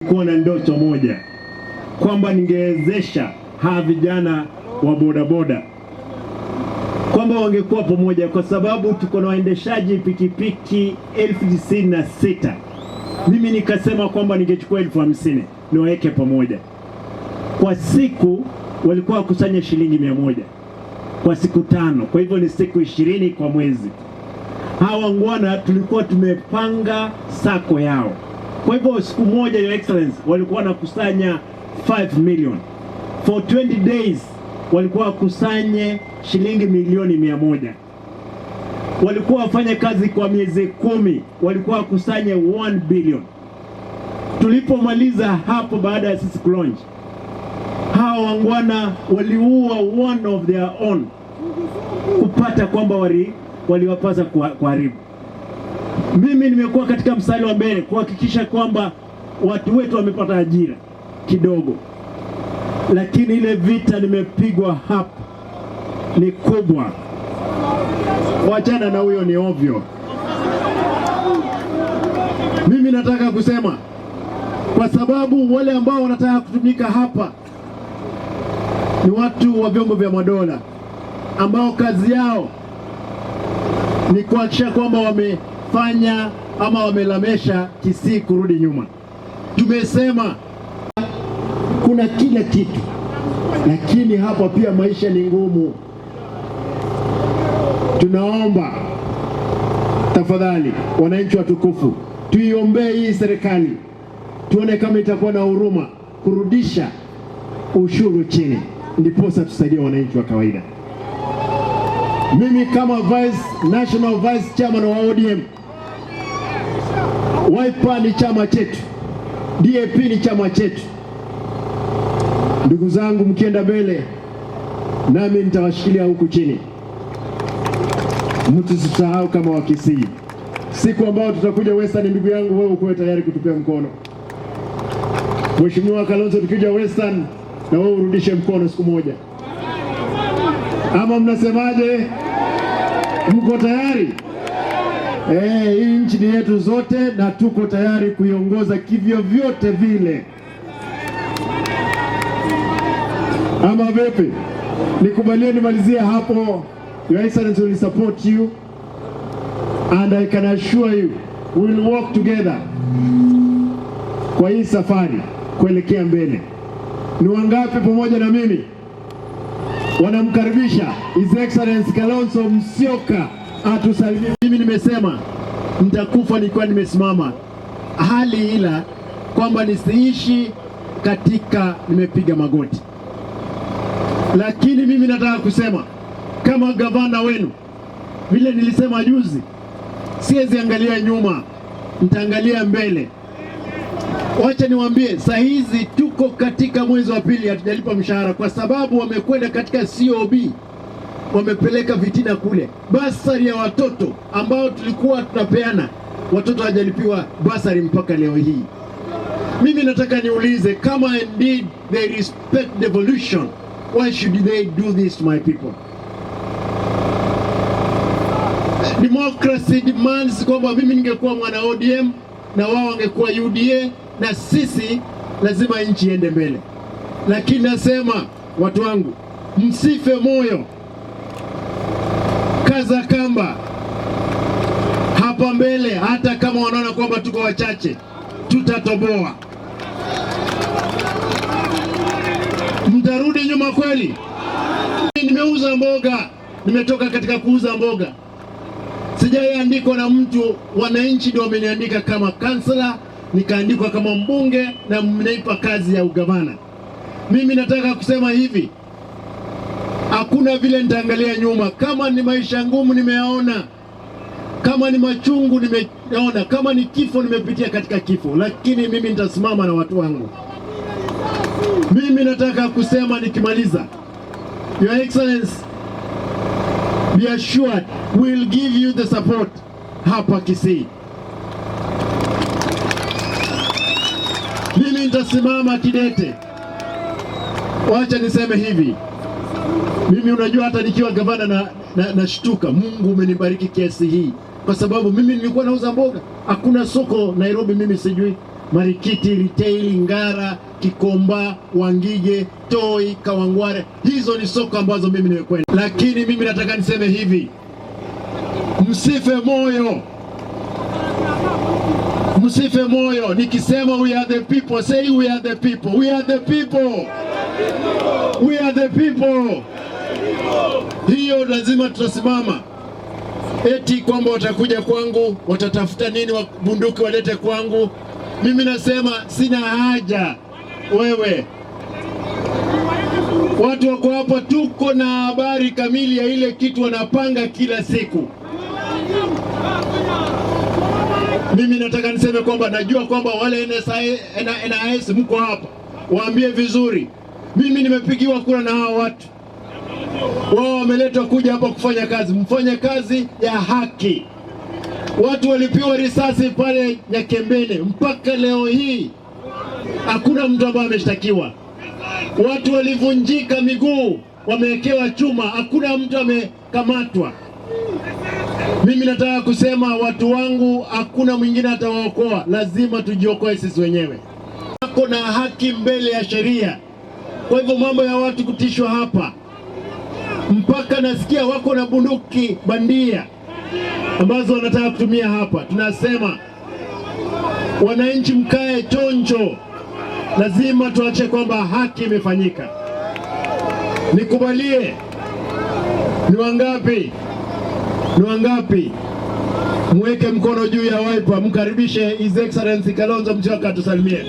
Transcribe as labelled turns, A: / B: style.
A: Kuwa na ndoto moja kwamba ningewezesha hawa vijana wa bodaboda kwamba wangekuwa pamoja, kwa sababu tuko na waendeshaji pikipiki 96,000. Mimi nikasema kwamba ningechukua 50,000 niwaweke pamoja. Kwa siku walikuwa wakusanya shilingi 100 kwa siku 5, kwa hivyo ni siku 20 kwa mwezi. Hawa wangwana tulikuwa tumepanga SACCO yao. Kwa hivyo siku moja, Your Excellency, walikuwa wanakusanya 5 million. For 20 days walikuwa wakusanye shilingi milioni 100. Walikuwa wafanye kazi kwa miezi 10, walikuwa wakusanye 1 billion. Tulipomaliza hapo, baada ya sisi kulaunch, hawa wangwana waliua one of their own kupata kwamba waliwapasa kuharibu. Mimi nimekuwa katika mstari wa mbele kuhakikisha kwamba watu wetu wamepata ajira kidogo, lakini ile vita nimepigwa hapa ni kubwa. Wachana na huyo, ni ovyo. Mimi nataka kusema kwa sababu wale ambao wanataka kutumika hapa ni watu wa vyombo vya madola ambao kazi yao ni kuhakikisha kwamba wamefanya ama wamelemesha Kisii kurudi nyuma. Tumesema kuna kila kitu, lakini hapa pia maisha ni ngumu. Tunaomba tafadhali, wananchi watukufu, tuiombee hii serikali, tuone kama itakuwa na huruma kurudisha ushuru chini, ndiposa tusaidie wananchi wa kawaida. Mimi kama national vice chairman wa ODM, Wiper ni chama chetu, DAP ni chama chetu. Ndugu zangu, mkienda mbele nami nitawashikilia huku chini. Mtusisahau kama Wakisii. Siku ambayo tutakuja Western, ndugu yangu, wewe ukuwe tayari kutupea mkono. Mheshimiwa Kalonzo, tukija Western na wewe urudishe mkono siku moja, ama mnasemaje? Mko tayari? Hii nchi ni yetu zote na tuko tayari kuiongoza kivyo vyote vile, ama vipi? Nikubalie nimalizie hapo. Your Excellency will support you and I can assure you we will work together kwa hii safari kuelekea mbele. Ni wangapi pamoja na mimi wanamkaribisha His Excellency Kalonzo Musyoka atusalimie? Mimi nimesema nitakufa nikiwa nimesimama, hali ila kwamba nisiishi katika nimepiga magoti, lakini mimi nataka kusema kama gavana wenu, vile nilisema juzi, siwezi angalia nyuma, nitaangalia mbele. Wacha niwaambie, saa hizi tuko katika mwezi wa pili, hatujalipa mshahara kwa sababu wamekwenda katika COB, wamepeleka fitina kule. Bursary ya watoto ambao tulikuwa tunapeana, watoto hawajalipiwa bursary mpaka leo hii. Mimi nataka niulize kama indeed they respect devolution, why should they do this to my people? Democracy demands kwamba mimi ningekuwa mwana ODM na wao wangekuwa UDA na sisi lazima nchi iende mbele. Lakini nasema watu wangu, msife moyo, kaza kamba hapa mbele. Hata kama wanaona kwamba tuko wachache, tutatoboa. Mtarudi nyuma kweli? Nimeuza mboga, nimetoka katika kuuza mboga, sijaiandikwa na mtu. Wananchi ndio wameniandika kama kansela, nikaandikwa kama mbunge na mnaipa kazi ya ugavana. Mimi nataka kusema hivi, hakuna vile nitaangalia nyuma. Kama ni maisha ngumu nimeyaona, kama ni machungu nimeona, kama ni kifo nimepitia katika kifo, lakini mimi nitasimama na watu wangu. Mimi nataka kusema nikimaliza, Your Excellency, be assured we'll give you the support hapa Kisii. Mimi nitasimama kidete. Wacha niseme hivi, mimi unajua, hata nikiwa gavana na nashtuka, Mungu umenibariki kiasi hii, kwa sababu mimi nilikuwa nauza mboga, hakuna soko Nairobi mimi sijui. Marikiti, Retail, Ngara, Gikomba, Wangige, Toi, Kawangware. Hizo ni soko ambazo mimi nimekwenda, lakini mimi nataka niseme hivi, msife moyo, msife moyo. Nikisema we are the people, say we are the people, we are the people, we are the people. Hiyo lazima tutasimama. Eti kwamba watakuja kwangu watatafuta nini, bunduki walete kwangu. Mimi nasema sina haja. Wewe watu wako hapa, tuko na habari kamili ya ile kitu wanapanga kila siku. Mimi nataka niseme kwamba najua kwamba wale NIS mko hapa, waambie vizuri, mimi nimepigiwa kura na hawa watu wao wameletwa kuja hapa kufanya kazi, mfanye kazi ya haki. Watu walipiwa risasi pale Nyakembene, mpaka leo hii hakuna mtu ambaye ameshtakiwa. Watu walivunjika miguu, wamewekewa chuma, hakuna mtu amekamatwa. Mimi nataka kusema watu wangu, hakuna mwingine atawaokoa, lazima tujiokoe sisi wenyewe. Wako na haki mbele ya sheria. Kwa hivyo mambo ya watu kutishwa hapa, mpaka nasikia wako na bunduki bandia ambazo wanataka kutumia hapa. Tunasema wananchi, mkae chonjo, lazima tuache kwamba haki imefanyika. Nikubalie, ni wangapi? Ni wangapi? Mweke mkono juu ya Wiper, mkaribishe His Excellency Kalonzo Musyoka atusalimie.